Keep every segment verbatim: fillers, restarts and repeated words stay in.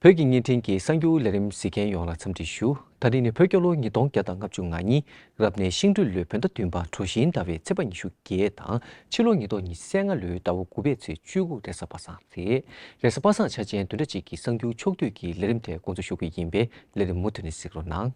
བོད་ཀྱི་བརྙན་འཕྲིན་གྱི་གསར་འགྱུར་ལས་རིམ་གཟིགས་མཁན་ཡོངས་ལ་འཚམས་འདྲི་ཞུ། ད་རིང་ནི་བོད་རྒྱལ་ལོ་ཉིས་སྟོང་བརྒྱ་དང་ལྔ་བཅུ་ང་གཉིས། རབ་གནས་ཤིང་སྦྲུལ་ལོའི་བོད་ཟླ་བདུན་པ་གྲོ་བཞིན་ཟླ་བའི་ཚེས་པ་ཉི་ཤུ་བརྒྱད་དང་ཕྱི་ལོ་ཉིས་སྟོང་ཉི་ཤུ་རྩ་ལྔ་ལོའི་ཟླ་བ་དགུ་པའི་ཚེས་བཅུ་དགུ་རེས་གཟའ་པ་སངས་རེད། རེས་གཟའ་པ་སངས་ཆ་ཅན་བདུན་ཕྲག་གཅིག་གི་གསར་འགྱུར་ཕྱོགས་བསྡུས་ཀྱི་ལས་རིམ་དེ་འགོ་འཛུགས་ཞུ་གི་ཡིན་པས་ལས་རིམ་མུ་མཐུད་ནས་གཟིགས་རོགས་གནང་།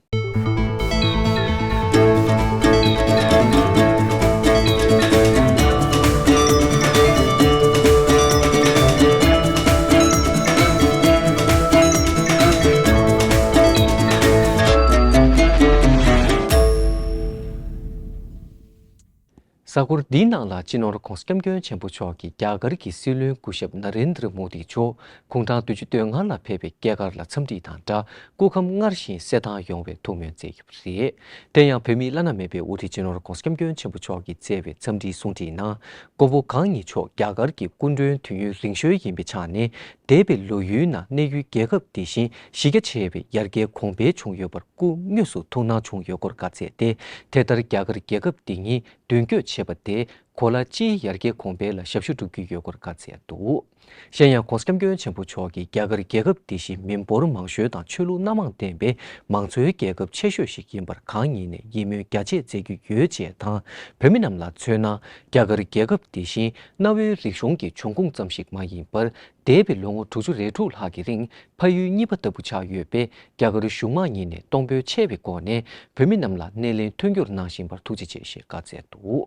གཟའ་འཁོར་འདིའི་ནང་ལ་སྤྱི་ནོར་༧གོང་ས་༧སྐྱབས་མགོན་ཆེན་པོ་མཆོག་གིས་རྒྱ་གར་གྱི་སྲིད་བློན་སྐུ་ཞབས་ན་རེན་དྲ་མོ་དི་མཆོག་དགུང་གྲངས་བདུན་ཅུ་དོན་ལྔ་ལ་ཕེབས་པའི་སྐྱེས་སྐར་ལ་འཚམས་འདྲི་དང་སྦྲགས་སྐུ་ཁམས་སྔར་བཞིན་གསལ་ཐང་ཡོང་བའི་ཐུགས་སྨོན་བསྩལ་ཡོད་པ་རེད། དེ་ཡང་བོད་མིའི་བླ་ན་མེད་པའི་དབུ་ཁྲིད་སྤྱི་ནོར་༧གོང་ས་༧སྐྱབས་མགོན་ཆེན་པོ་མཆོག་གིས་བསྩལ་བའི་འཚམས་འདྲིའི་གསུང་འཕྲིན་ནང་། མགོན་པོ་གང་ཉིད་མཆོག་རྒྱ་གར་གྱི་སྐུ་མགྲོན་དུས་ཡུན་རིང་ཤོས་ཡིན་པའི་ཆ་ནས། འདས་པའི་ལོ་ཡུན་ནང་གནས་ཡུལ་རྒྱལ་ཁབ་འདི་བཞིན་གཞི་རྒྱ་ཆེ་བའི་ཡར་རྒྱས་གོང་འཕེལ་བྱུང་ཡོད་པར་སྐུ་དངོས་སུ་ཐུགས་སྣང་བྱུང་ཡོད་སྐོར་བཀའ་སྩལ་ཏེ། དེ་ལྟར་རྒྱ་གར་རྒྱལ་ཁབ་འདི་ཉིད་མདུན་སྐྱོད་བྱེད་པ་དེ་གོ་ལ་སྤྱིའི་ཡར་རྒྱས་གོང་འཕེལ་ལ་ཞབས་ཞུ་སྒྲུབ་ཀྱི་ཡོད་སྐོར་བཀའ་སྩལ་འདུག་གཞན་ཡང་༧གོང་ས་༧སྐྱབས་མགོན་ཆེན་པོ་མཆོག་གིས་རྒྱ་གར་རྒྱལ་ཁབ་འདི་བཞིན་མི་འབོར་མང་ཤོས་དང་ཆོས་ལུགས་སྣ་མང་ལྡན་པའི་མང་གཙོའི་རྒྱལ་ཁབ་ཆེ་ཤོས་ཤིག་ཡིན་པར་གང་ཉིད་ནས་ཡིད་སྨོན་རྒྱ་ཆེ་མཛད་ཀྱི་ཡོད་ཅེས་དང་། བོད་མི་རྣམས་ལ་མཚོན་ན། རྒྱ་གར་རྒྱལ་ཁབ་འདི་བཞིན་གནའ་བོའི་རིག་གཞུང་གི་འབྱུང་ཁུངས་ཙམ་ཞིག་མ་ཡིན་པར། འདས་པའི་ལོ་ངོ་དྲུག་ཅུ་རེ་དྲུག་ལྷག་གི་རིང་ཕ་ཡུལ་གཉིས་པ་ལྟ་བུ་ཆགས་ཡོད་པས། རྒྱ་གར་གཞུང་མང་གཉིས་ནས་གཏོང་ཕོད་ཆེ་བའི་སྒོ་ནས་བོད་མི་རྣམས་ལ་སྣེ་ལེན་མཐུན་འགྱུར་གནང་བཞིན་པར་ཐུགས་རྗེ་ཆེ་ཞེས་བཀའ་སྩལ་འདུག་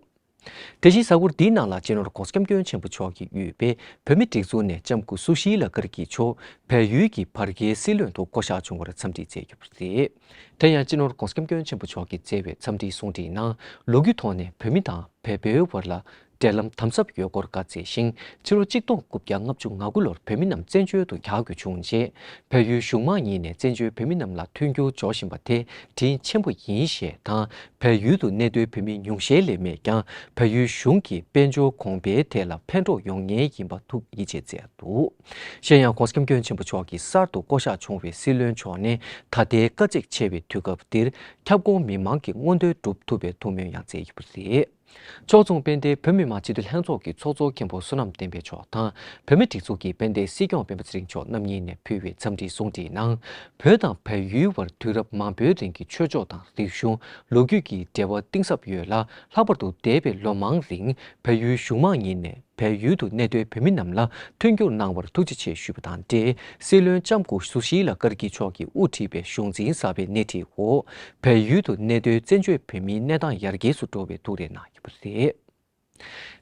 དེ་བཞིན་གཟའ་འཁོར་འདིའི་ནང་ལ་སྤྱི་ནོར་༧གོང་ས་༧སྐྱབས་མགོན་ཆེན་པོ་མཆོག་གིས་དབུས་པའི་བོད་མི་སྒྲིག་འཛུགས་ནས་ལྕམ་སྐུ་སུ་ཤི་ལ་ཀར་གྱི་མཆོག་བལ་ཡུལ་གྱི་བར་བརྒལ་སྲིད་བློན་དུ་བསྐོ་གཞག་བྱུང་བར་འཚམས་འདྲི་མཛད་ཡོད་པ་རེད། དེ་ཡང་སྤྱི་ནོར་༧གོང་ས་༧སྐྱབས་མགོན་ཆེན་པོ་མཆོག་གིས་བསྩལ་བའི་འཚམས་འདྲིའི་གསུང་འཕྲིན་ནང་ལོ་རྒྱུས་ཐོག་ནས་བོད་མི་དང་བལ་པོའི་བར་ལ་འབྲེལ་ལམ་དམ་ཟབ་ཡོད་སྐོར་བཀའ་སྩལ་ཞིང་། ཕྱི་ལོ་གཅིག་སྟོང་དགུ་བརྒྱ་ལྔ་བཅུ་ང་དགུ་ལོར་བོད་མི་རྣམས་བཙན་བྱོལ་དུ་གྱར་དགོས་བྱུང་རྗེས། བལ་ཡུལ་གཞུང་མང་གཉིས་ནས་བཙན་བྱོལ་བོད་མི་རྣམས་ལ་མཐུན་འགྱུར་འབྱོར་བཞིན་པ་དེ་དྲིན་ཆེན་པོ་ཡིན་ཞེས་དང་། བལ་ཡུལ་དུ་གནས་སྡོད་བོད་མི་ཉུང་ཤས་ལས་མེད་ཀྱང་། བལ་ཡུལ་གཞུང་གིས་དཔལ་འབྱོར་གོང་འཕེལ་ཐད་ལ་ཕན་གྲོགས་ཡོང་ངེས་ཡིན་པ་ཐུགས་ཡིད་ཆེས་མཛད་འདུག་གཞན་ཡང་༧གོང་ས་༧སྐྱབས་མགོན་ཆེན་པོ་མཆོག་གིས་གསར་དུ་བསྐོ་གཞག་བྱུང་བའི་སྲིད་བློན་མཆོག་ནས་ད་ལྟའི་དཀའ་ཚེགས་ཆེ་བའི་དུས་སྐབས་འདིར་ཁྱབ་ཁོངས་མི་མང་གི་མངོན་འདོད་སྒྲུབ་ཐུབ་པའི་ཐུགས་སྨོན་ཡང་མཛད་ཡོད་པ་རེད། ཕྱོགས་མཚུངས་དཔལ་ལྡན་བོད་མི་མང་སྤྱི་འཐུས་ལྷན་ཚོགས་ཀྱི་ཚོགས་གཙོ་མཁན་པོ་བསོད་ནམས་བསྟན་འཕེལ་མཆོག་དང་བོད་མི་སྒྲིག་འཛུགས་ཀྱི་དཔལ་ལྡན་སྲིད་སྐྱོང་སྤེན་པ་ཚེ་རིང་མཆོག་རྣམ་གཉིས་ནས་ཕུལ་བའི་འཚམས་འདྲིའི་གསུང་འཕྲིན་ནང་། བོད་དང་བལ་ཡུལ་བར་དུས་རབས་མང་པོའི་རིང་གི་ཆོས་ཕྱོགས་དང་རིག་གཞུང་ལོ་རྒྱུས་ཀྱི་འབྲེལ་བ་གཏིང་ཟབ་ཡོད་ལ། ལྷག་པར་དུ་འདས་པའི་ལོ་མང་རིང་བལ་ཡུལ་གཞུང་མང་གཉིས་ནས། བལ་ཡུལ་དུ་གནས་སྡོད་བོད་མི་རྣམས་ལ་མཐུན་འགྱུར་གནང་བར་ཐུགས་རྗེ་ཆེ་ཞུས་པ་དང་འབྲེལ། སྲིད་བློན་ལྕམ་སྐུ་སུ་ཤི་ལ་ཀར་གྱི་མཆོག་གིས་དབུ་ཁྲིད་པའི་གཞུང་འཛིན་གསར་པའི་སྣེ་ཁྲིད་འོག་བལ་ཡུལ་དུ་གནས་སྡོད་བཙན་བྱོལ་བོད་མིའི་གནས་སྟངས་ཡར་རྒྱས་སུ་འགྲོ་བའི་ཐུགས་རེ་གནང་ཡོད་པ་རེད།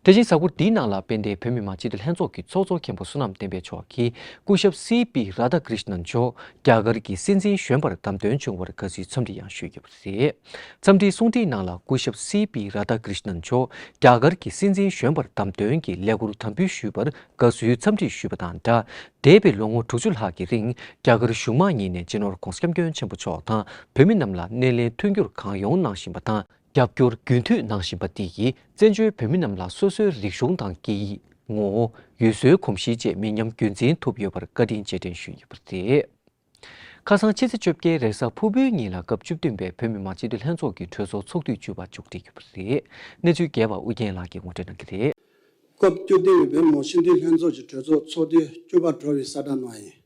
དེ་བཞིན་གཟའ་འཁོར་འདིའི་ནང་ལ་དཔལ་ལྡན་བོད་མི་མང་སྤྱི་འཐུས་ལྷན་ཚོགས་ཀྱི་ཚོགས་གཙོ་མཁན་པོ་བསོད་ནམས་བསྟན་འཕེལ་མཆོག་གིས་སྐུ་ཞབས་སི་པི་རཱ་དྷ་ཀྲིཤ་ནན་མཆོག་རྒྱ་གར་གྱི་སྲིད་འཛིན་གཞོན་པར་བདམས་ཐོན་བྱུང་བར་དགའ་བསུའི་འཚམས་འདྲི་ཡང་ཞུས་ཡོད་པ་རེད། འཚམས་འདྲིའི་གསུང་འཕྲིན་ནང་ལ་སྐུ་ཞབས་སི་པི་རཱ་དྷ་ཀྲིཤ་ནན་མཆོག་རྒྱ་གར་གྱི་སྲིད་འཛིན་གཞོན་པར་བདམས་ཐོན་གྱི་ལས་འཁུར་དམ་འབུལ་ཞུས་པར་དགའ་བསུའི་འཚམས་འདྲི་ཞུས་པ་དང་སྦྲགས། འདས་པའི་ལོ་ངོ་དྲུག་ཅུ་ལྷག་གི་རིང་རྒྱ་གར་གཞུང་མང་གཉིས་ནས་སྤྱི་ནོར་༧གོང་ས་༧སྐྱབས་མགོན་ཆེན་པོ་མཆོག་དང་བོད་མི་རྣམས་ལ་སྣེ་ལེན་མཐུན་འགྱུར་གང་ཡོང་གནང་བཞིན་པ་དང་། རྒྱབ་སྐྱོར་རྒྱུན་མཐུད་གནང་བཞིན་པ་འདི་ཡིས་བཙན་བྱོལ་བོད་མི་རྣམས་ལ་སོ་སོའི་རིག་གཞུང་དང་སྐད་ཡིག་ངོ་བོ། ཡུལ་སྲོལ་གོམས་གཤིས་བཅས་མི་ཉམས་རྒྱུན་འཛིན་ཐུབ་ཡོད་པར་བཀའ་དྲིན་རྗེས་དྲན་ཞུས་ཡོད་པ་རེད། ཁ་སང་ཕྱི་ཚེས་བཅོ་བརྒྱད་རེས་གཟའ་ཕུར་བུའི་ཉིན་ལ་སྐབས་བཅུ་བདུན་པའི་བོད་མི་མང་སྤྱི་འཐུས་ལྷན་ཚོགས་ཀྱི་གྲོས་ཚོགས་ཚོགས་དུས་བཅུ་པ་མཇུག་སྒྲིལ་ཡོད་པ་རེད། གནས་ཚུལ་རྒྱས་པ་ཨུ་རྒྱན་ལགས་ཀྱིས་ངོ་སྤྲོད་གནང་གི་རེད། སྐབས་བཅུ་བདུན་པའི་བོད་མི་མང་སྤྱི་འཐུས་ལྷན་ཚོགས་ཀྱི་གྲོས་ཚོགས་ཚོགས་དུས་བཅུ་པ་གྲོལ་བའི་གསལ་བསྒྲགས་གནང་ཡིན།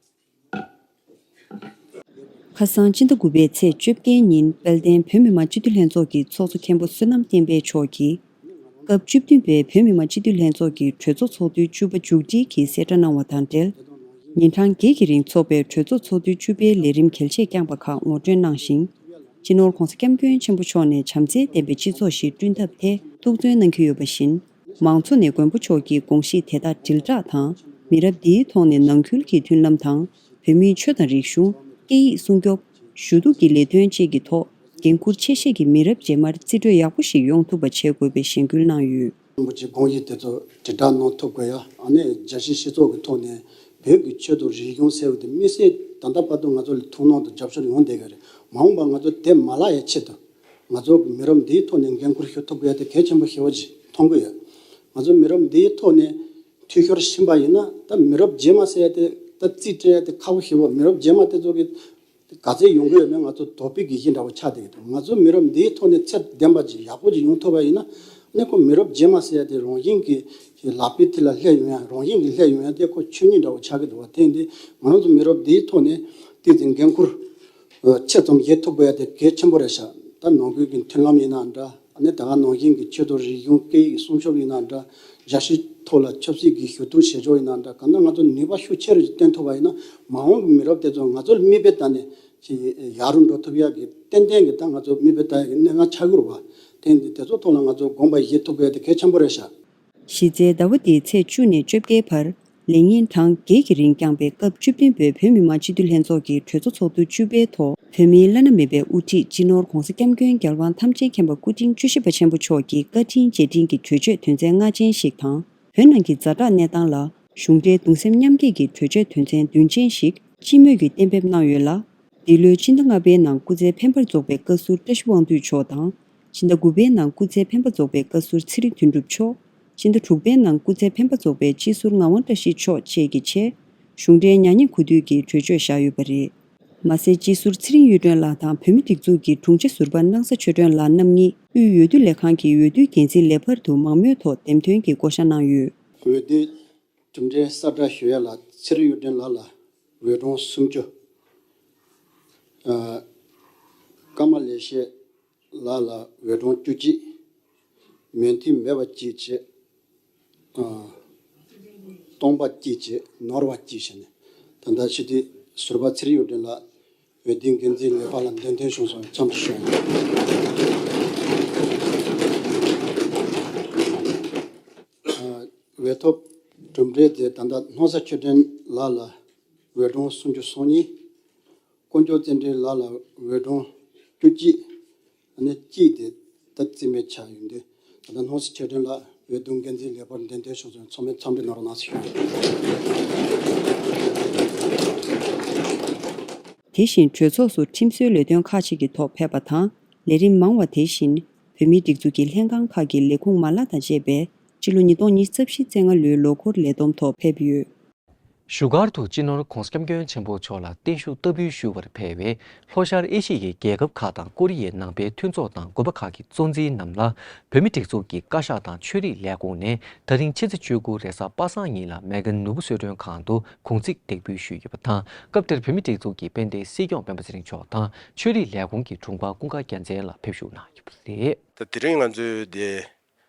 ཁ་སང་སྤྱི་ཟླ་དགུ་པའི་ཚེས་བཅོ་བརྒྱད་ཉིན་དཔལ་ལྡན་བོད་མི་མང་སྤྱི་འཐུས་ལྷན་ཚོགས་ཀྱི་ཚོགས་གཙོ་མཁན་པོ་བསོད་ནམས་བསྟན་འཕེལ་མཆོག་གིས། སྐབས་བཅུ་བདུན་པའི་བོད་མི་མང་སྤྱི་འཐུས་ལྷན་ཚོགས་ཀྱི་གྲོས་ཚོགས་ཚོགས་དུས་བཅུ་པ་མཇུག་སྒྲིལ་གྱི་གསལ་བསྒྲགས་གནང་བ་དང་འབྲེལ། ཉིན་གྲངས་བརྒྱད་ཀྱི་རིང་འཚོགས་པའི་གྲོས་ཚོགས་ཚོགས་དུས་བཅུ་པའི་ལས་རིམ་གལ་ཆེ་བསྐྱངས་པ་ཁག་ངོ་སྤྲོད་གནང་ཞིང་། སྤྱི་ནོར་༧གོང་ས་༧སྐྱབས་མགོན་ཆེན་པོ་མཆོག་ནས་བྱམས་བརྩེ་ལྡན་པའི་སྤྱི་ཚོགས་ཤིག་བསྐྲུན་ཐབས་ཐད་ཐུགས་བརྩོན་གནང་གི་ཡོད་པ་བཞིན། མང་ཚོགས་ནས་མགོན་པོ་མཆོག་གི་དགོངས་གཞི་དེ་དག་དྲིལ་བསྒྲགས་དང་། མི་རབས་འདིའི་ཐོག་ནས་ནང་ཁུལ་གྱི་མཐུན་ལམ་དང་། བོད་མིའི་ཆོས་དང་རིག་གཞུང་། སྐད་ཡིག་སྲུང་སྐྱོབ། ཞུ་གཏུག་གི་ལས་དོན་བཅས་ཀྱི་ཐོག་འགན་འཁུར་ཆེ་བཞེས་ཀྱིས་མི་རབས་རྗེས་མར་རྩིས་སྤྲོད་ཡག་པོ་ཞིག་ཡོང་ཐུབ་པ་བྱེད་དགོས་པའི་གཞེན་སྐུལ་གནང་ཡོད། རིན་པོ་ཆེའི་དགོངས་གཞི་དེ་ཚོ་དྲིལ་བསྒྲགས་གནང་ཐུབ་དགོས་ཡ། ཨ་ནི་རྒྱལ་སྤྱིའི་སྤྱི་ཚོགས་ཀྱི་ཐོག་ནས་བོད་ཀྱི་ཆོས་དང་རིག་གཞུང་ཟེར་བ་དེ་དམིགས་བསལ་ད་ལྟ་བར་དུ་ང་ཚོ་ལ་ཐུགས་སྣང་དང་རྒྱབ་སྐྱོར་ཡོང་བསྡད་ཀྱི་རེད། མ་འོངས་པ་ང་ཚོ་དེ་མ་བརླག་ཡ་ཆེད་དུ། ང་ཚོ་གི་མི་རབས་འདིའི་ཐོག་ནས་འགན་འཁུར་ཞུ་ཐུབ་དགོས་ཡ་དེ་གལ་ཆེན་པོ་ཞེ་པོ་ཅིག་མཐོང་གི་ཡོད། ང་ཚོ་མི་རབས་འདིའི་ཐོག་ནས་འཐུས་ཤོར་ཕྱིན་པ་ཡིན་ན་ད་མི་རབས་རྗེས་མ་ཟེར་ཡ་དེ་ད་རྩིས་སྤྲད་ཡ་དེ་ཁག་པོ་ཞེ་པོ། མི་རབས་རྗེས་མ་དེ་ཚོ་གི་ག་ཚད་ཡོང་གི་ཡོད་མེད་ང་ཚོ་དོགས་པའི་གི་གཞི་འདྲ་བོ་ཆགས་བསྡད་ཀྱི་འདུག་ང་ཚོ་མི་རབས་འདིའི་ཐོག་ནས་ཚད་ལྡན་པ་ཅིག་ཡག་པོ་ཅིག་ཡོང་ཐུབ་པ་ཡིན་ན། ནས་ཁོ་མི་རབས་རྗེས་མ་ཟེར་ཡ་དེ་རང་བཞིན་གྱིས་ལག་པའི་མཐིལ་ལ་སླེབས་ཡོང་ཡ། རང་བཞིན་གྱིས་སླེབས་ཡོང་ཡ་དེ་ཁོ་ཆོས་ཉིད་འདྲ་བོ་ཆགས་ཀྱི་འདུག་བ། དེ་ཡིན་དུས་ང་རང་ཚོ་མི་རབས་འདིའི་ཐོག་ནས་ཏོག་ཙམ་འགན་ཁུར་ཆེ་ཙམ་བཞེས་ཐུབ་དགོས་ཡ་དེ་གལ་ཆེན་པོ་རེད་ཤག་ད་ནང་ཁུལ་གྱི་མཐུན་ལམ་ཡིན་ན་འདྲ། ཨ་ནི་ད་ག་ནང་བཞིན་གྱི་ཆོས་དང་རིག་གཞུང་སྐད་ཡིག་སྲུང་སྐྱོབ་ཡིན་ན་འདྲ། རྒྱལ་སྤྱིའི་ཐོག་ལ་ཆབ་སྲིད་ཀྱི་ཞུ་གཏུག་བྱེད་ཕྱོགས་ཡིན་ན་འདྲ། གང་ལྟར་ང་ཚོ་ནུས་པ་ཤུགས་ཆེ་རུ་བཏོན་ཐུབ་པ་ཡིན་ན། མ་འོངས་ཀྱི་མི་རབས་དེ་ཚོ་ང་ཚོའི་མིག་དཔེ་ལྟ་ནས་ཅིག་ཡར་རུ་འགྲོ་ཐུབ་ཡག་གི་ཏན་ཏན་གྱི་ད་ང་ཚོ་མིག་དཔེ་ལྟ་ཡག་གི་གནད་འགག་ཆགས་ཀྱི་རེད་བ། དེ་ཡིན་དུས་དེ་ཚོ་ཐོག་ལ་ང་ཚོ་དགོངས་པ་བཞེས་ཐུབ་དགོས་དེ་གལ་ཆེན་པོ་རེད་ཤག་གཞི་རྩའི་ཟླ་བ་འདིའི་ཚེས་བཅུ་ནས་བཅོ་བརྒྱད་བར། ལེགས་ཉེས་གྲངས་བརྒྱད་ཀྱི་རིང་བསྐྱངས་པའི་སྐབས་བཅུ་བདུན་པའི་བོད་མི་མང་སྤྱི་འཐུས་ལྷན་ཚོགས་ཀྱི་གྲོས་ཚོགས་ཚོགས་དུས་བཅུ་པའི་ཐོག་བོད་མིའི་བླ་ན་མེད་པའི་དབུ་ཁྲིད་སྤྱི་ནོར་༧གོང་ས་༧སྐྱབས་མགོན་རྒྱལ་དབང་ཐམས་ཅད་མཁྱེན་པ་སྐུ་ཕྲེང་བཅུ་བཞི་པ་ཆེན་པོ་མཆོག་གི་བཀའ་དྲིན་རྗེས་དྲན་གྱི་གྲོས་ཆོད་དོན་ཚན་ལྔ་ཅན་ཞིག་དང་། བོད་ནང་གི་ཛ་དྲག་གནས་སྟངས་ལ་གཞུང་འབྲེལ་གདུང་སེམས་མཉམ་སྐྱེད་ཀྱི་གྲོས་ཆོད་དོན་ཚན་བདུན་ཅན་ཞིག་སྤྱི་མོས་ཀྱིས་གཏན་འབེབས་གནང་ཡོད་ལ། འདི་ལོའི་ཕྱི་ཟླ་ལྔ་པའི་ནང་སྐུ་ཚེ་འཕེན་པར་རྫོགས་པའི་བཀའ་ཟུར་བཀྲ་ཤིས་དབང་འདུས་མཆོག་དང་། ཕྱི་ཟླ་དགུ་པའི་ནང་སྐུ་ཚེ་འཕེན་པར་རྫོགས་པའི་བཀའ་ཟུར་ཚེ་རིང་དོན་གྲུབ་མཆོག་ཕྱི་ཟླ་དྲུག་པའི་ནང་སྐུ་ཚེ་འཕེན་པར་རྫོགས་པའི་སྤྱི་ཟུར་ངག་དབང་བཀྲ་ཤིས་མཆོག་བཅས་ཀྱི་ཆེད། གཞུང་འབྲེལ་མྱ་ངན་གུས་འདུད་ཀྱི་གྲོས་ཆོད་བཞག་ཡོད་པ་རེད། མ་ཟད་སྤྱི་ཟུར་ཚེ་རིང་གཡུ་སྒྲོན་ལགས་དང་བོད་མིའི་སྒྲིག་འཛུགས་ཀྱི་དྲུང་ཆེ་ཟུར་པ་སྣང་ས་ཆོས་སྒྲོན་ལགས་རྣམ་གཉིས་དབུས་འོས་བསྡུ་ལས་ཁང་གི་འོས་བསྡུའི་འགན་འཛིན་ལས་འཕར་དུ་མང་མོས་ཐོག་འདེམས་ཐོན་གྱི་བསྐོ་བཞག་གནང་ཡོད། འོས་བསྡུའི་གྲུབ་འབྲས་གསལ་བསྒྲགས་ཞུ་ཡ་ལ། ཚེ་རིང་གཡུ་སྒྲོན་ལགས་ལ་འོས་གྲངས་སུམ་ཅུ། ཨ། ཀརྨ་ལེགས་བཤད་ལགས་ལ་འོས་གྲངས་བཅུ་གཅིག། མོན་མཐུན་མེད་པ་གཅིག་བྱས། ཨ། སྟོང་པ་གཅིག་བྱས། ནོར་བ་གཅིག་བྱས་ནས། ད་ལྟ་སྤྱི་འཐུས་ཟུར་པ་ཚེ་རིང་གཡུ་སྒྲོན་ལགས་འོས་བསྡུའི་འགན་འཛིན་ལས་འཕར་ལ་འདེམས་ཐོན་བྱུང་སོང་། འཚམས་འདྲི་ཞུ། ཨ། འོས་ཐོབ་གྲུབ་འབྲས་དེ་ད་ལྟ་སྣང་ས་ཆོས་སྒྲོན་ལགས་ལ་འོས་གྲངས་སུམ་ཅུ་སོ་གཉིས། དཀོན་མཆོག་བསྟན་འཕེལ་ལགས་ལ་འོས་གྲངས་བཅུ་གཅིག། ཨ་ནི་གཅིག་དེ་ད་རྩིས་མེད་ཆགས་ཡོང་དུས། ད་ལྟ་སྣང་ས་ཆོས་སྒྲོན་ལགས་འོས་བསྡུ་འགན་འཛིན་ལས་འཕར་འདེམས་ཐོན་བྱུང་སོང་། ཚང་མས་འཚམས་འདྲི་གནང་རོགས་གནང་ཞུ། དེ་བཞིན་གྲོས་ཚོགས་སུ་ཁྲིམས་བཟོའི་ལས་དོན་ཁག་ཅིག་གི་ཐོག་ཕེབས་པ་དང་། ལས་རིམ་མང་བ་དེ་བཞིན་བོད་མིའི་སྒྲིག་འཛུགས་ཀྱི་ལྷན་ཁང་ཁག་གི་ལས་ཁུངས་མ་ལག་དང་བཅས་པའི་སྤྱི་ལོ་ཉིས་སྟོང་ཉི་ཤུ་རྩ་བཞི་རྩ་ལྔ་ལོའི་ལོ་འཁོར་ལས་བསྡོམས་ཐོག་ཕེབས་ཡོད། བཞུགས་སྒར་དུ་སྤྱི་ནོར་༧གོང་ས་༧སྐྱབས་མགོན་ཆེན་པོ་མཆོག་ལ་བརྟན་བཞུགས་བསྟར་འབུལ་ཞུ་བར་ཕེབས་པའི་ལྷོ་ཤར་ཨེ་ཤི་ཡའི་རྒྱལ་ཁབ་ཁག་དང་ཀོ་རི་ཡའི་ནང་པའི་མཐུན་ཚོགས་དང་དགོན་པ་ཁག་གི་གཙོ་འཛིན་རྣམས་ལ་བོད་མིའི་སྒྲིག་འཛུགས་ཀྱི་བཀའ་ཤག་དང་ཆོས་རིག་ལས་ཁུངས་ནས་ད་རིང་ཕྱི་ཚེས་བཅུ་དགུ་རེས་གཟའ་པ་སངས་ཉིན་ལ་མེག་གྷན་ནོར་བུ་གསོལ་མགྲོན་ཁང་དུ་གུང་ཚིགས་འདེགས་འབུལ་ཞུས་ཡོད་པ་དང་། སྐབས་དེར་བོད་མིའི་སྒྲིག་འཛུགས་ཀྱི་དཔལ་ལྡན་སྲིད་སྐྱོང་སྤེན་པ་ཚེ་རིང་མཆོག་དང་ཆོས་རིག་ལས་ཁུངས་ཀྱི་དྲུང་འཕར་ཀུན་དགའ་རྒྱལ་མཚན་ལགས་ཕེབས་བཞུགས་གནང་ཡོད་པ་རེད། ད་དེ་རིང་ང་ཚོའི་དེ།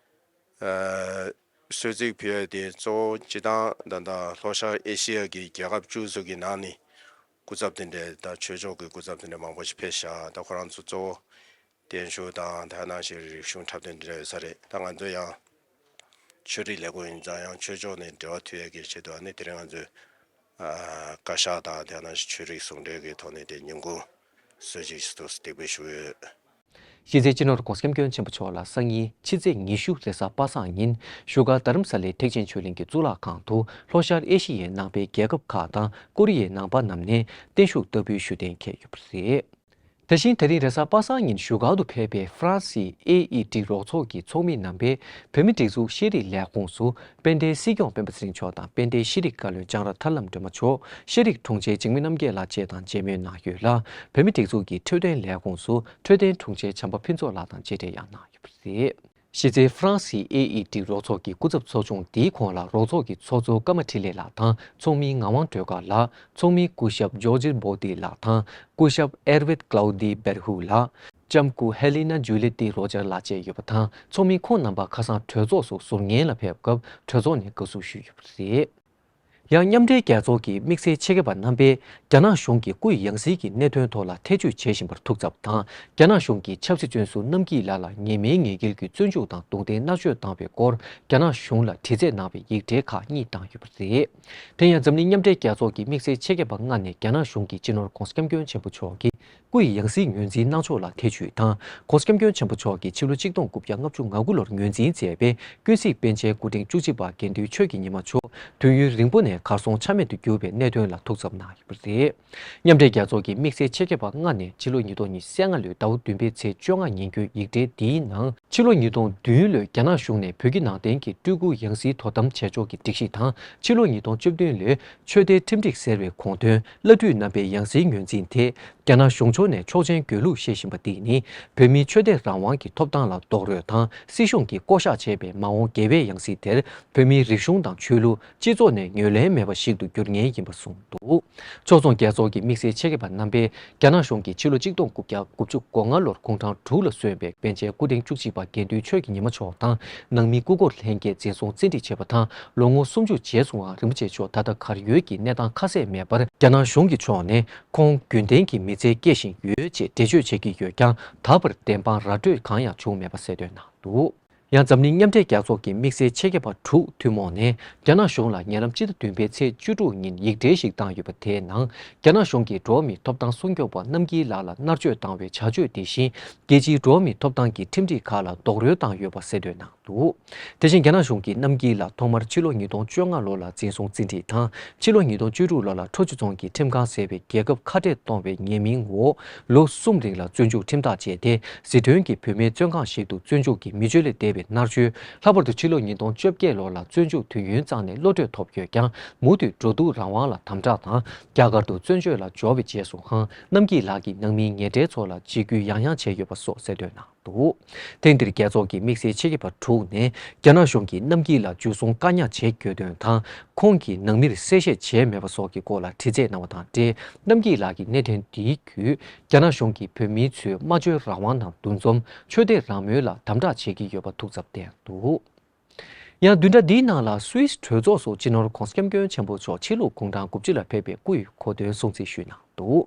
ཨ། གསོལ་ཚིགས་ཕུལ་ཡ་དེ་གཙོ་བོ་སྤྱི་བཏང་ད་ལྟ་ལྷོ་ཤར་ཨེ་ཤི་ཡ་གི་རྒྱལ་ཁབ་བཅུ་ཙམ་གྱི་ནང་ནས་སྐུ་ཚབ་དེ་འདྲ་དང་ཆོས་ཕྱོགས་ཀྱི་སྐུ་ཚབ་དེ་འདྲ་མང་པོ་ཞིག་ཕེབས་ཤག་ད་ཁོ་རང་ཚོ་གཙོ་བོ་བརྟན་བཞུགས་དང་དེ་ནང་བཞིན་རིག་གཞུང་འཁྲབ་སྟོན་དེ་འདྲ་ཡོད་ས་རེད། ད་ང་ཚོ་ཡང་ཆོས་རིག་ལས་ཁུངས་ཡིན་ཙང་ཡང་ཆོས་ཕྱོགས་ནས་འབྲེལ་བ་མཐུད་ཡ་གི་ཆེད་དུ་ཨ་ནི་དེ་རིང་ང་ཚོས། ཨ། བཀའ་ཤག་དང་དེ་ནང་བཞིན་ཆོས་རིག་ཟུང་འབྲེལ་གྱི་ཐོག་ནས་དེ་ཉིན་གུང་གསོལ་ཚིགས་ཞུ་དུས་འདེགས་འབུལ་ཞུས་ཡོད། གཞི་རྩའི་སྤྱི་ནོར་༧གོང་ས་༧སྐྱབས་མགོན་ཆེན་པོ་མཆོག་ལ་སང་ཉིན་ཕྱི་ཚེས་ཉི་ཤུ་རེས་གཟའ་པ་སངས་ཉིན་བཞུགས་སྒར་རྡ་རམ་ས་ལའི་ཐེག་ཆེན་ཆོས་གླིང་གི་གཙུག་ལག་ཁང་དུ་ལྷོ་ཤར་ཨེ་ཤི་ཡའི་ནང་པའི་རྒྱལ་ཁབ་ཁག་དང་ཀོ་རི་ཡའི་ནང་པ་རྣམས་ནས་བརྟན་བཞུགས་བསྟར་འབུལ་ཞུ་གཏན་འཁེལ་ཡོད་པ་རེད། དེ་བཞིན་ད་རིང་རེས་གཟའ་པ་སངས་ཉིན་བཞུགས་སྒར་དུ་ཕེབས་པའི་ཧྥ་རན་སིའི་ཨེ་ཨི་ཏི་རོགས་ཚོགས་ཀྱི་ཚོགས་མི་རྣམ་པས་བོད་མིའི་སྒྲིག་འཛུགས་ཤེས་རིག་ལས་ཁུངས་སུ་དཔལ་ལྡན་སྲིད་སྐྱོང་སྤེན་པ་ཚེ་རིང་མཆོག་དང་དཔལ་ལྡན་ཤེས་རིག་བཀའ་བློན་ལྕང་ར་ཐར་ལམ་སྒྲོལ་མ་མཆོག་ཤེས་རིག་དྲུང་ཆེ་འཇིགས་མེད་རྣམ་རྒྱལ་ལགས་བཅས་དང་མཇལ་མོལ་གནང་ཡོད་ལ། བོད་མིའི་སྒྲིག་འཛུགས་ཀྱི་འཕྲོད་བསྟེན་ལས་ཁུངས་སུ་འཕྲོད་བསྟེན་དྲུང་ཆེ་བྱམས་པ་ཕུན་ཚོགས་ལགས་དང་མཇལ་འཕྲད་ཡང་གནང་ཡོད་པ་རེད། གཞི་རྩའི་ཧྥ་རན་སིའི་ཨེ་ཨི་ཏི་རོགས་ཚོགས་ཀྱི་སྐུ་ཚབ་ཚོགས་ཆུང་འདིའི་གོང་ལ་རོགས་ཚོགས་ཀྱི་ཚོགས་གཙོ་ཀརྨ་འཕྲིན་ལས་ལགས་དང་ཚོགས་མི་ངག་དབང་སྒྲོལ་དཀར་ལགས། ཚོགས་མི་སྐུ་ཞབས་ཇོར་ཇི་བྷོ་ཏི་ལགས་དང་སྐུ་ཞབས་ཨེར་ཝེད་ཀླའུ་ཏི་བེར་ཧུ་ལགས། ལྕམ་སྐུ་ཧེ་ལི་ན་ཇུ་ལི་ཏི་རོ་ཇར་ལགས་བཅས་ཡོད་པ་དང་། ཚོགས་མི་ཁོང་རྣམ་པ་ཁ་སང་གྲོས་ཚོགས་སུ་ཟུར་ཉན་ལ་ཕེབས་སྐབས་གྲོས་ཚོགས་ནས་དགའ་བསུ་ཞུས་ཡོད་པ་རེད། ཡང་མཉམ་འབྲེལ་རྒྱལ་ཚོགས་ཀྱི་དམིགས་བསལ་ཆེད་མཁས་པ་རྣམ་པས་རྒྱ་ནག་གཞུང་གིས་སྐུ་ཡི་ཡང་སྲིད་ཀྱི་གནད་དོན་ཐོག་ལ་ཐེ་བྱུས་བྱེད་བཞིན་པར་ཐུགས་འཚབ་དང་། རྒྱ་ནག་གཞུང་གིས་ཆབ་སྲིད་བཙོན་ཟུར་རྣམ་རྒྱལ་ལགས་ལ་ཉེས་མེད་ངེས་འགེལ་གྱི་བཙོན་འཇུག་དང་རྡུང་རྡེག་མནར་གཅོད་བཏང་བའི་སྐོར་རྒྱ་ནག་གཞུང་ལ་དྲི་རྩད་གནང་བའི་ཡིག་ཕྲེང་ཁག་གཉིས་བཏང་ཡོད་པ་རེད། དེ་ཡང་འཛམ་གླིང་མཉམ་འབྲེལ་རྒྱལ་ཚོགས་ཀྱི་དམིགས་བསལ་ཆེད་མཁས་པ་ལྔ་ནས་རྒྱ་ནག་གཞུང་གིས་སྤྱི་ནོར་༧གོང་ས་༧སྐྱབས་མགོན་ཆེན་པོ་མཆོག་གིས་སྐུ་ཡི་ཡང་སྲིད་ངོས་འཛིན་གནང་ཕྱོགས་ལ་ཐེ་བྱུས་དང་། ༧གོང་ས་༧སྐྱབས་མགོན་ཆེན་པོ་མཆོག་གིས་ཕྱི་ལོ་ཆིག་སྟོང་དགུ་བརྒྱ་ལྔ་བཅུ་ང་དགུ་ལོར་ངོས་འཛིན་མཛད་པའི་ཀུན་གཟིགས་པཎ་ཆེན་སྐུ་ཕྲེང་བཅུ་གཅིག་པ་དགེ་འདུན་ཆོས་ཀྱི་ཉི་མ་མཆོག་དུས་ཡུན་རིང་པོ་ནས་ གར་སོང་ཆ་མེད་དུ་གྱུར་བའི་གནད་དོན་ལ་ཐུགས་འཚབ་གནང་ཡོད་པ་རེད། མཉམ་འབྲེལ་རྒྱལ་ཚོགས་ཀྱི་དམིགས་བསལ་ཆེད་མཁས་པ་ལྔ་ནས་ཕྱི་ལོ་ཉིས་སྟོང་ཉི་ཤུ་རྩ་ལྔ་ལོའི་ཟླ་བ་བདུན་པའི་ཚེས་བཅོ་ལྔ་ཉིན་བརྒྱུད་ཡིག་ཕྲེང་འདིའི་ནང་། ཕྱི་ལོ་ཉིས་སྟོང་བདུན་ལོའི་རྒྱ་ནག་གཞུང་ནས་བོད་ཀྱི་ནང་བསྟན་གྱི་སྤྲུལ་སྐུ་ཡང་སྲིད་དོ་དམ་བྱས་ཕྱོགས་ཀྱི་སྒྲིག་གཞི་དང་། ཕྱི་ལོ་ཉིས་སྟོང་བཅུ་བདུན་ལོའི་ཆོས་སྡེ་ཁྲིམས་སྒྲིག་ཟེར་བའི་དགོངས་དོན། བླ་སྤྲུལ་རྣམ་པའི་ཡང་སྲིད་ངོས་འཛིན་ཐད། རྒྱ་ནག་གཞུང་ཕྱོགས་ནས་ཆོག་མཆན་དགོས་ལུགས་བཤད་བཞིན་པ་འདི་ནི། བོད་མིའི་ཆོས་དད་རང་དབང་གི་ཐོབ་ཐང་ལ་རྡོག་རོལ་དང་། སྲིད་གཞུང་གིས་བསྐོ་གཞག་བྱས་པའི་མ་འོངས་རྒྱལ་བའི་ཡང་སྲིད་དེར། བོད་མིའི་རིག་གཞུང་དང་ཆོས་ལུགས། སྤྱི་ཚོགས་ནས་ངོས་ལེན་མེད་པ་ཞིག་ཏུ་འགྱུར་ངེས་ཡིན་པ་གསུངས་འདུག་ཕྱོགས་མཚུངས་རྒྱལ་ཚོགས་ཀྱི་དམིགས་བསལ་ཆེད་མཁས་པ་རྣམ་པས། རྒྱ་ནག་གཞུང་གིས་ཕྱི་ལོ་གཅིག་སྟོང་དགུ་བརྒྱ་དགུ་བཅུ་གོ་ལྔ་ལོར་གུང་ཁྲན་དྲུག་ལ་སོན་པའི་པཎ་ཆེན་སྐུ་ཕྲེང་བཅུ་གཅིག་པ་དགེ་འདུན་ཆོས་ཀྱི་ཉི་མ་མཆོག་དང་། ནང་མི་སྐུ་འཁོར་ལྷན་རྒྱས་འཛིན་བཟུང་བཙན་ཁྲིད་བྱས་པ་དང་། ལོ་ངོ་སུམ་ཅུ་རྗེས་སུ་ཡང་རིན་པོ་ཆེ་མཆོག་ད་ལྟ་གར་ཡོད་ཀྱི་གནས་སྟངས་ཁ་གསལ་མེད་པར། རྒྱ་ནག་གཞུང་གི་ཕྱོགས་ནས་ཁོང་རྒྱུན་ལྡན་གྱི་མི་ཚེར་སྐྱེལ་བཞིན་ཡོད་ཅེས་འགྲེལ་བརྗོད་བྱེད་ཀྱི་ཡོད་ཀྱང་། ད་བར་བདེན་དཔང་ར་སྤྲོད་གང་ཡང་བྱུང་མེད་པ་གསལ་སྟོན་གནང་འདུག་ཡང་འཛམ་གླིང་མཉམ་འབྲེལ་རྒྱལ་ཚོགས་ཀྱི་དམིགས་བསལ་ཆེད་མཁས་པ་དྲུག་ཐུན་མོང་ནས། རྒྱ་ནག་གཞུང་ལ་ཉེ་ལམ་སྤྱི་ཟླ་བདུན་པའི་ཚེས་བཅུ་དྲུག་ཉིན་ཡིག་འབྲེལ་ཞིག་བཏང་ཡོད་པ། དེའི་ནང་། རྒྱ་ནག་གཞུང་གིས་འགྲོ་བ་མིའི་ཐོབ་ཐང་སྲུང་སྐྱོབ་པ་རྣམ་རྒྱལ་ལགས་ལ་མནར་གཅོད་བཏང་བའི་བྱ་སྤྱོད་དེ་བཞིན། རྒྱལ་སྤྱིའི་འགྲོ་བ་མིའི་ཐོབ་ཐང་གི་ཁྲིམས་སྒྲིག་ཁག་ལ་རྡོག་རོལ་བཏང་ཡོད་པ་གསལ་སྟོན་གནང་འདུག་དེ་བཞིན་རྒྱ་ནག་གཞུང་གིས་རྣམ་རྒྱལ་ལགས་ཐོག་མར་ཕྱི་ལོ་ཉིས་སྟོང་བཅོ་ལྔ་ལོ་ལ་འཛིན་བཟུང་བཙན་ཁྲིད་དང་། ཕྱི་ལོ་ཉིས་སྟོང་བཅུ་དྲུག་ལོ་ལ་ཁྲོ་ཆུ་རྫོང་གི་ཁྲིམས་ཁང་ཟེར་བའི་རྒྱལ་ཁབ་ཁ་བྲལ་གཏོང་བའི་ཉེས་མིང་འོག་ལོ་གསུམ་རིང་ལ་བཙོན་འཇུག་ཁྲིམས་ཐག་བཅད་དེ། ཟིན་ཐོན་གྱི་བོད་མིའི་བཙོན་ཁང་ཞིག་ཏུ་བཙོན་འཇུག་གི་མི་སྤྱོད་ལས་འདས་པའི་མནར་གཅོད། ལྷག་པར་དུ་ཕྱི་ལོ་ཉིས་སྟོང་བཅོ་བརྒྱད་ལོ་ལ་བཙོན་འཇུག་དུས་ཡུན་གཙང་ནས་གློད་གྲོལ་ཐོབ་ཡོད་ཀྱང་། མུ་མཐུད་འགྲོ་འདུག་རང་དབང་ལ་དམ་དྲག་དང་། རྒྱ་གར་དུ་བཙོན་བྱོལ་ལ་འབྱོར་བའི་རྗེས་སུའང་། རྣམ་རྒྱལ་ལགས་ཀྱིས་ནང་མིའི་ཉེ་འབྲེལ་ཚོ་ལ་འཇིགས་སྐུལ་ཡང་ཡང་བྱས་ཡོད་པ་སོགས་གསལ་སྟོན་གནང་འདུག་དེང་འདིར་རྒྱལ་ཚོགས་ཀྱི་དམིགས་བསལ་ཆེད་མཁས་པ་དྲུག་ནས། རྒྱ་ནག་གཞུང་གིས་རྣམ་རྒྱལ་ལགས་འཇུ་བཟུང་བཀག་ཉར་བྱེད་དགོས་དོན་དང་། ཁོང་གིས་ནང་མིར་གསལ་བཤད་བྱས་མེད་པ་སོགས་ཀྱི་སྐོར་ལ་དྲི་རྩད་གནང་བ་དང་འབྲེལ། རྣམ་རྒྱལ་ལགས་ཀྱིས་གནད་དོན་འདིའི་བརྒྱུད། རྒྱ་ནག་གཞུང་གིས་བོད་མིའི་ཚོའི་སྨྲ་བརྗོད་རང་དབང་དང་འདུ་འཛོམས། ཆོས་དད་རང་མོས་ལ་དམ་དྲག་བྱེད་ཀྱི་ཡོད་པ་ཐུགས་འཚབ་བསྟན་འདུག་ཡང་བདུན་ཕྲག་འདིའི་ནང་ལ་སུད་སི་གྲོས་ཚོགས་སུ་སྤྱི་ནོར་༧གོང་ས་༧སྐྱབས་མགོན་ཆེན་པོ་མཆོག་ཕྱི་ལུགས་གུང་ཁྲན་དགུ་བཅུ་ལ་ཕེབས་པའི་སྐུ་ཡི་གོ་སྟོན་སྲུང་བརྩི་ཞུས་གནང་འདུག་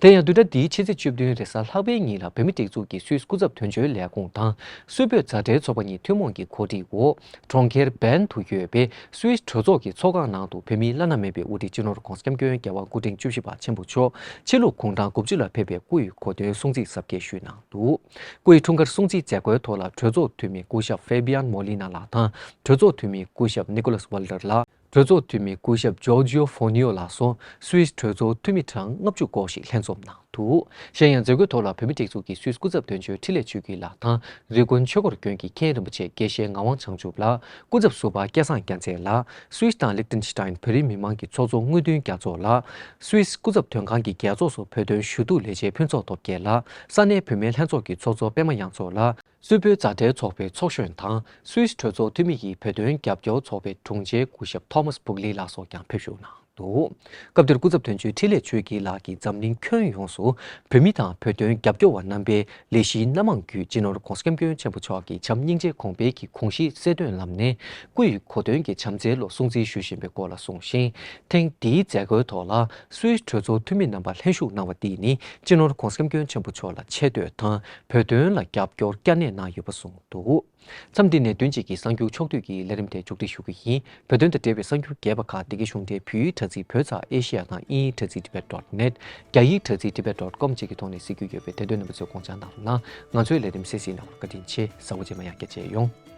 དེ་ཡང་བདུན་ཕྲག་འདིའི་ཕྱི་ཚེས་བཅུ་བདུན་རེས་གཟའ་ལྷག་པའི་ཉིན་ལ་བོད་མིའི་སྒྲིག་འཛུགས་ཀྱི་སུད་སི་སྐུ་ཚབ་དོན་གཅོད་ལས་ཁུངས་དང་། སུད་བོད་མཛའ་འབྲེལ་ཚོགས་པ་གཉིས་ཐུན་མོང་གི་གོ་སྒྲིག་འོག་གྲོང་ཁྱེར་བན་དུ་ཡོད་པའི་སུད་སི་གྲོས་ཚོགས་ཀྱི་ཚོགས་ཁང་ནང་དུ་བོད་མིའི་བླ་ན་མེད་པའི་དབུ་ཁྲིད་སྤྱི་ནོར་༧གོང་ས་༧སྐྱབས་མགོན་རྒྱལ་བ་སྐུ་ཕྲེང་བཅུ་བཞི་པ་ཆེན་པོ་མཆོག་ཕྱི་ལུགས་གུང་ཁྲན་དགུ་བཅུ་ལ་ཕེབས་པའི་སྐུ་ཡི་གོ་སྟོན་སྲུང་བརྩི་གཟབ་རྒྱས་ཞུས་གནང་འདུག་སྐུ་ཡི་འཁྲུངས་སྐར་སྲུང་བརྩིའི་མཛད་སྒོའི་ཐོག་ལ་གྲོས་ཚོགས་འཐུས་མི་སྐུ་ཞབས་ཧྥེ་བི་ཡན་མོ་ལི་ན་ལགས་དང་། གྲོས་ཚོགས་འཐུས་མི་སྐུ་ཞབས་ནི་ཀོ་ལཱས་ཝལ་ཏར་ལགས། གྲོས་ཚོགས་འཐུས་མི་སྐུ་ཞབས་ཇོར་ཇིའོ་ཧྥོ་ནིའོ་ལགས་སོགས་སུད་སི་གྲོས་ཚོགས་འཐུས་མི་གྲངས་ལྔ་བཅུ་སྐོར་ཞིག་ལྷན་འཛོམས་གནང་འདུག་གཞན་ཡང་མཛད་སྒོའི་ཐོག་ལ་བོད་མིའི་སྒྲིག་འཛུགས་ཀྱི་སུད་སི་སྐུ་ཚབ་དོན་གཅོད་འཕྲིན་ལས་ཆོས་སྐྱིད་ལགས་དང་། རི་ཀོན་ཆོས་འཁོར་དགོན་གྱི་མཁན་རིན་པོ་ཆེ་དགེ་བཤེས་ངག་དབང་བྱང་ཆུབ་ལགས། སྐུ་ཚབ་ཟུར་པ་སྐལ་བཟང་རྒྱལ་མཚན་ལགས། སུད་སི་དང་ལིག་ཏེན་ཤི་ཏཱིན་བོད་རིགས་མི་མང་གི་ཚོགས་གཙོ་དངོས་བདུན་རྒྱ་མཚོ་ལགས། སུད་སི་སྐུ་ཚབ་དོན་ཁང་གི་རྒྱལ་ཚོགས་སུ་བོད་དོན་ཞུ་གཏུག་ལས་བྱེད་ཕུན་ཚོགས་སྟོབས་རྒྱལ་ལགས། ས་གནས་བུད་མེད་ལྷན་ཚོགས་ཀྱི་ཚོགས་གཙོ་པད་མ་དབྱངས་མཚོ་ལགས། སུད་བོད་མཛའ་འབྲེལ་ཚོགས་པའི་ཚོགས་གཞོན་དང་། སུད་སི་གྲོས་ཚོགས་འཐུས་མི་ཡི་བོད་དོན་རྒྱབ་སྐྱོར་ཚོགས་པའི་དྲུང་ཆེ་སྐུ་ཞབས་ཐོ་མཱས་སྦུག་ལི་ལགས་སོགས་ཀྱང་ཕེབས་བཞུགས་གནང་འདུག་སྐབས་དེར་སྐུ་ཚབ་དོན་གཅོད་འཕྲིན་ལས་ཆོས་སྐྱིད་ལགས་ཀྱིས་འཛམ་གླིང་ཁྱོན་ཡོངས་སུ་བོད་མི་དང་བོད་དོན་རྒྱབ་སྐྱོར་བ་རྣམ་པའི་ལས་གཞིའི་སྣ་མང་བརྒྱུད། སྤྱི་ནོར་༧གོང་ས་༧སྐྱབས་མགོན་ཆེན་པོ་མཆོག་གི་བྱམས་སྙིང་རྗེ་གོང་འཕེལ་གྱི་དགོངས་གཞི་གསལ་སྟོན་ལམ་ནས། སྐུ་ཡི་གོ་སྟོན་གྱི་བྱམས་བརྩེའི་ལོ་སྲུང་བརྩི་ཞུ་བཞིན་པའི་སྐོར་ལ་གསུངས་ཤིང་། ཐེངས་འདིའི་མཛད་སྒོའི་ཐོག་ལ་སུད་སི་གྲོས་ཚོགས་འཐུས་མི་རྣམ་པ་ལྷན་ཞུགས་གནང་བ་འདི་ནི། སྤྱི་ནོར་༧གོང་ས་༧སྐྱབས་མགོན་ཆེན་པོ་མཆོག་ལ་ཆེ་བསྟོད་དང་། བོད་དོན་ལ་རྒྱབ་སྐྱོར་བསྐྱར་ནན་གནང་ཡོད་པ་གསུངས་འདུག་མཚམས་འདི་ནས་བདུན་གཅིག་གི་གསར་འགྱུར་ཕྱོགས་བསྡུས་ཀྱི་ལས་རིམ་དེ་མཇུག་སྒྲིལ་ཞུ་གི་ཡིན། བོད་དོན་དང་འབྲེལ་བའི་གསར་འགྱུར་རྒྱས་པ་ཁག་འདི་གའི་གཞུང་འབྲེལ་བོད་ཡིག་དྲ་ཚིགས་བོད་ཙ་ཨེ་ཤི་ཡ་དང་དབྱིན་ཡིག་དྲ་ཚིགས་tibet dot net། རྒྱ་ཡིག་དྲ་ཚིགས་tibet dot com་བཅས་ཀྱི་ཐོག་ནས་གཟིགས་རྒྱུ་ཡོད་པས། དེ་འདོད་རྣམ་པ་ཚོས་དགོངས་འཇགས་གནང་རོགས་གནང་། ང་ཚོའི་ལས་རིམ་གསན་གཟིགས་གནང་བར་བཀའ་དྲིན་ཆེ། གཟའ་འཁོར་རྗེས་མ་ཡང་བསྐྱར་མཇལ་ཡོང་།